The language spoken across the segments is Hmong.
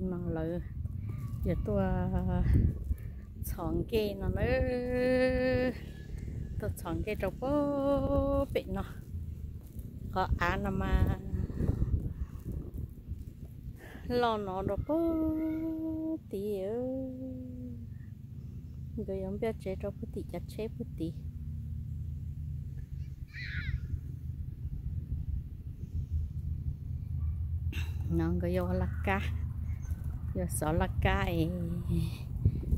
No lawv yuav tuaj txhos nkej no na, tuaj txhos nkej rau puag pem no. Qhov av no mas loj no rau puag tid. Nkawd yuav npiaj tsev rau puag tim cov tsheb puag tid. No nkawd yuav ua laj kab, yuav xov laj kab es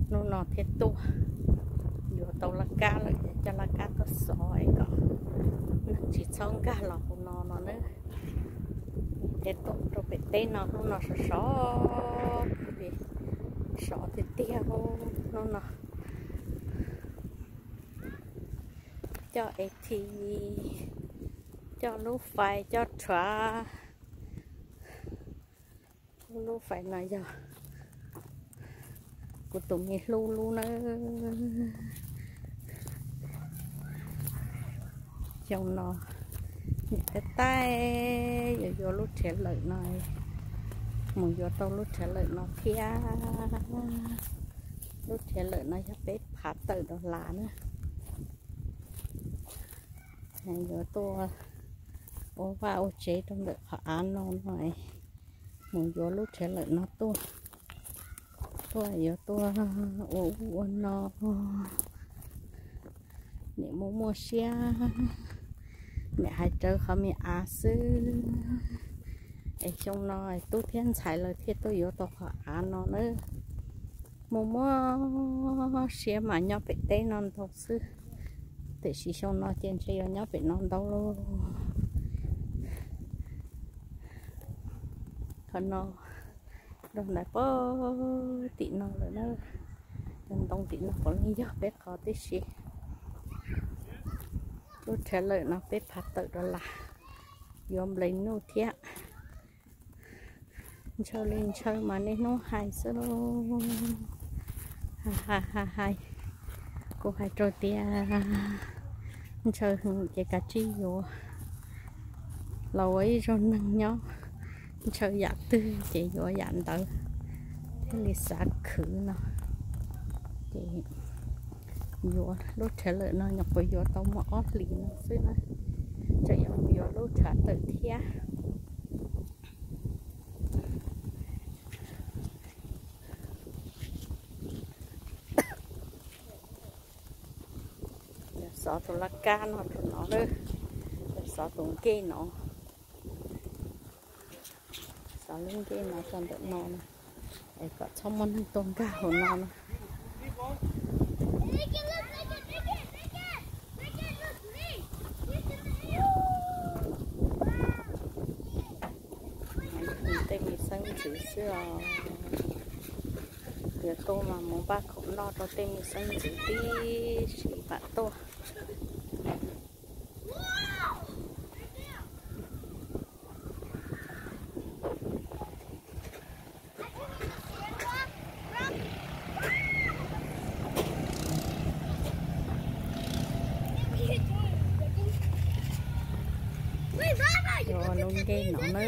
hnub no thiaj tuaj. Yuav tau laj kab lawm, coj laj kab tuaj xov es kom neeg tsis txhob nkag los hauv no no na. Thiaj tuaj rau pem teb no, hnub no sov sov, sov tiag tiag hnub no. Coj es thi, coj lub fais, coj rhuav. Lub fais no yog kuv tus me hlub lub nawb. Xyoo no niam taij taij yuav yuav lub rhiav lawm no, mus yuav tau lub rhiav lawm no thiab. Lub rhiav lawm no yog peb phav tawm dollar na. Yuav tuaj ua vaj ua tsev rau ntawm qhov av no no, mus yuav lub rhiav lawm no tuaj, tuaj yuav tuaj ua ub ua no. Niam muaj muaj siab, niam hais rawv qhov me av xwb. Es xyoo no tub thiab ntxhais lawv thiaj tuaj yuav tau qhov av no na. Muaj muaj siab mas nyob pem teb no ntau xwb, tiam sis xyoo no ces ntshe yuav nyob pem no ntau lauj. Qhov no rau ntawm puag tim no lawm na. Cov ntoo tim no puav leej yog peb qhov tib si. Lub rhiav lawm no peb phav tawm dollar, yuav nplej nuj thiab. Ntshaw li ntshaw mas niaj hnub hais xwb lauj. Hais hais hais, kuv hais rau tias ntshaw heev ces kav tsij yuav, los ua ib zaug neeg nyob, ntshaw yam twg ces yuav yam ntawd thiaj li xav khwv no. Ces yuav lub rhiav lawm no nyuam qhuav yuav tau muaj ob hlis no xwb na, tseem yuav mus yuav lub rhiav tawm thiab. Xov tus laj kab no rau no, xov tus nkej no, xov lub nkej no rau ntawm no, es kom txhob muaj neeg tuaj nkag hauv no no. Tej me xeeb ntxwv xwb os. Yuav tuaj mas mus npaj khoom noj rau tej me xeeb ntxwv tib si mam tuaj. Yuav lub nkej no na,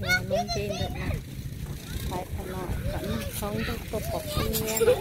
yuav lub nkej ntawm no, hais qhov no kom neeg txhob nkag tuaj pom kuv nyiab na.